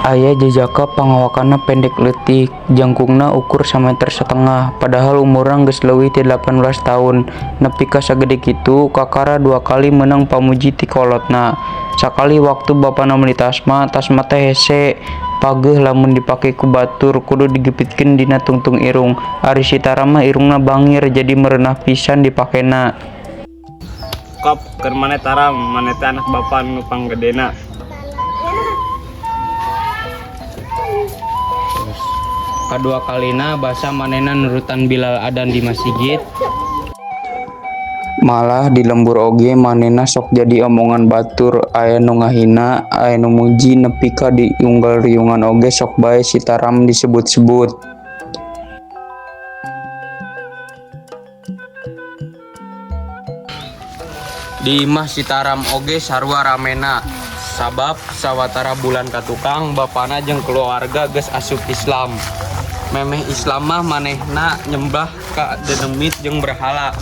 Aya jajaka pangawakanna pendek leutik, jangkungna ukur sameter satengah, padahal umurna geus leuwih ti 18 taun. Nepi ka sagede kitu, kakara dua kali meunang pamuji ti kolotna. Sakali waktu bapana meuli tasma, tasma teh hese, pageuh lamun dipake ku batur, kudu digepitkeun dina tungtung irung. Ari si Taram mah irungna bangir, jadi mereunah pisan dipakena. Kop, keur maneh Taram, maneh teh anak bapa nu panggedena. Kadua kalina basa manehna nurutan Bilal adan di masigit. Malah di lembur oge manehna sok jadi omongan batur, aya nu ngahina, aya nu muji, nepi ka di unggal riungan oge sok bae si Taram disebut-sebut. Di imah si Taram oge sarua ramena, sabab sawatara bulan ka tukang bapana jeung keluarga geus asup Islam. Memeh Islam mah manehna nyembah ka dedemit jeung berhala.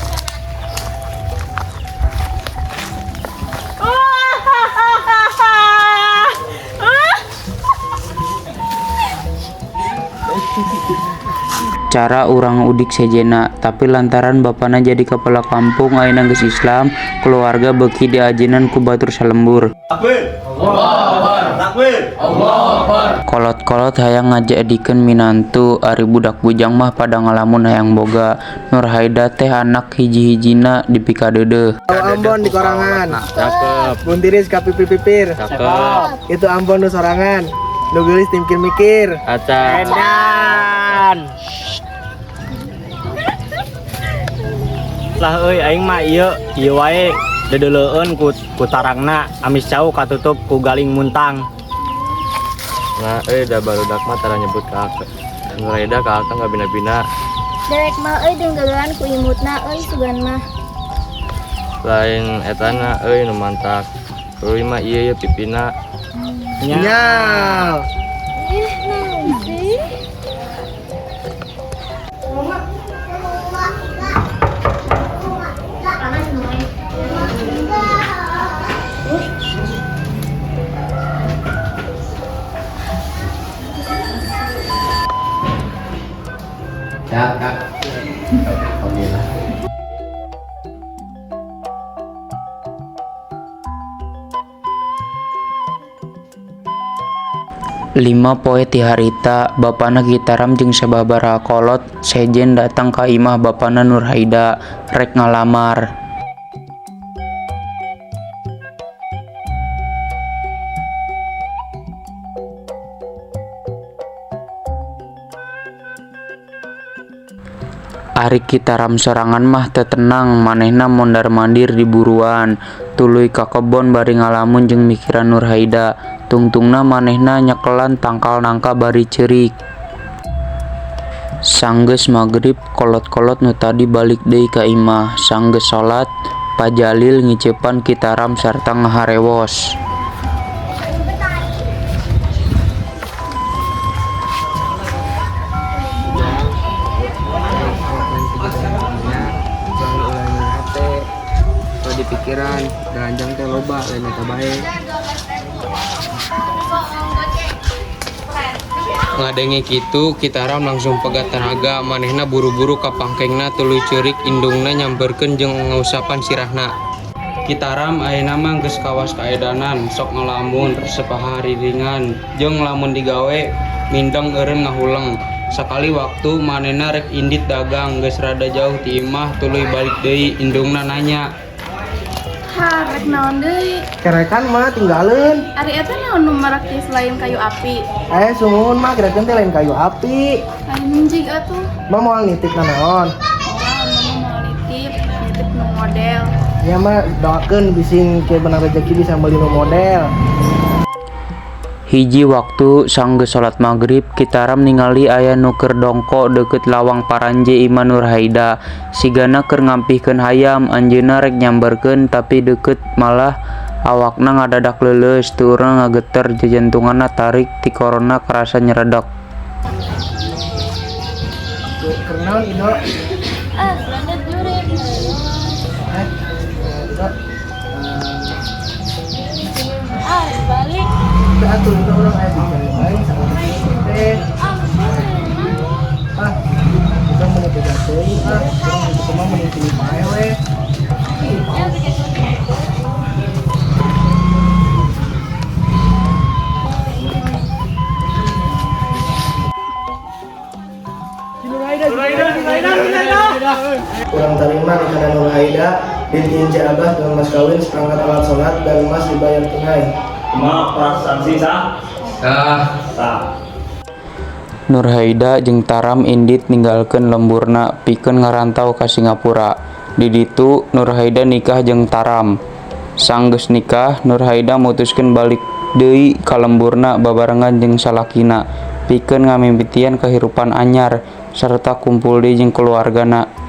Cara urang udik sejenna, tapi lantaran bapana jadi kepala kampung ayeuna geus Islam, keluarga beuki diajenan ku batur salembur. Kolot-kolot hayang ngajadikeun minantu, ari budak bujang mah pada ngalamun hayang boga. Nurhaida teh anak hiji-hijina dipikadeudeuh. Ambon di korangan. Cakep. Buntiris ka pipir-pipir. Cakep. Itu Ambon nu sorangan. Nu geulis teu mikir-mikir. Acan. Edan. Lah euy aing mah ieu ieu wae dedeleueun ku tarangna amis cau katutup ku galing muntang. Nah, euy da barudak mah tara nyebut ka akang. Nuraida ka akang ngabina-bina. Derek mah euy denggelan ku imutna euy sugan mah. Lain etana euy nu mantak. Euy mah ieu ye pipina. Nyal. Ih, naon sih? Ya, Kak. Alhamdulillah. 5 poe ti harita, bapana Ki Taram jeung sababaraha kolot sejen datang ka imah bapana Nurhaida rek ngalamar. Ari Ki Taram sorangan mah teu tenang, manehna mondar-mandir di buruan, tuluy ka kebon bari ngalamun jeung mikiran Nurhaida. Tungtungna manehna nyekelan tangkal nangka bari ceurik. Sanggeus magrib, kolot-kolot nu tadi balik deui ka imah. Sanggeus salat, Pa Jalil ngiceupan Ki Taram sarta ngaharewos. Di pikiran, galanjang teh loba, lain eta bae. Ngadenge kitu, Ki Taram langsung pegat tenaga, manehna buru-buru ka pangkengna tuluy ceurik indungna nyamperkeun jeung ngausapan sirahna. Ki Taram ayeuna mah geus kawas kaedanan, sok ngalamun, resep hariringan, jeung lamun digawe mindeng eureun ngahuleng. Sakali waktu manehna rek indit dagang, geus rada jauh ti imah tuluy balik deui, indungna nanya. Ha, rek naon deui? Kerekan mah tinggaleun. Ari eta naon nu marakis lain kayu api? Sumuhun mah kerekan teh lain kayu api. Lain minjig atuh. Mah moal nitip nanaon? Moal, mama moal nitip, nitip nu model. Ya mah doakeun bising ke menang rezeki bisa meuli nu model. Hiji waktu sanggeus salat magrib, Ki Taram ningali aya nu keur dongko deukeut lawang paranje imah Nurhaida. Sigana keur ngampihkeun hayam, anjeunna rek nyamberkeun tapi deukeut malah awakna ngadadak leuleus, tuurna ngageter, jajantunganna tarik, tikorona karasa nyeredek. Keur naon Ido? Ah, lanjut jurig. Ido. Ah, balik. Atuh itu urang aya dicari wae salah teh. Ah, kita mau beda teuing ah, urang itu mah mending pilih bae we. Kurang tarima nikahan Nur Haida binti Ince Abbas dengan mas kawin seperangkat alat sholat dan emas dibayar tunai. Kumaha perasaan sih sah? Sah. Sah. Nurhaida jeung Taram indit ninggalkeun lemburna pikeun ngarantau ka Singapura. Di ditu Nurhaida nikah jeung Taram. Sanggeus nikah, Nurhaida mutuskeun balik deui ka lemburna babarengan jeung salakina pikeun ngamimitian kahirupan anyar sarta kumpul deui jeung kulawargana.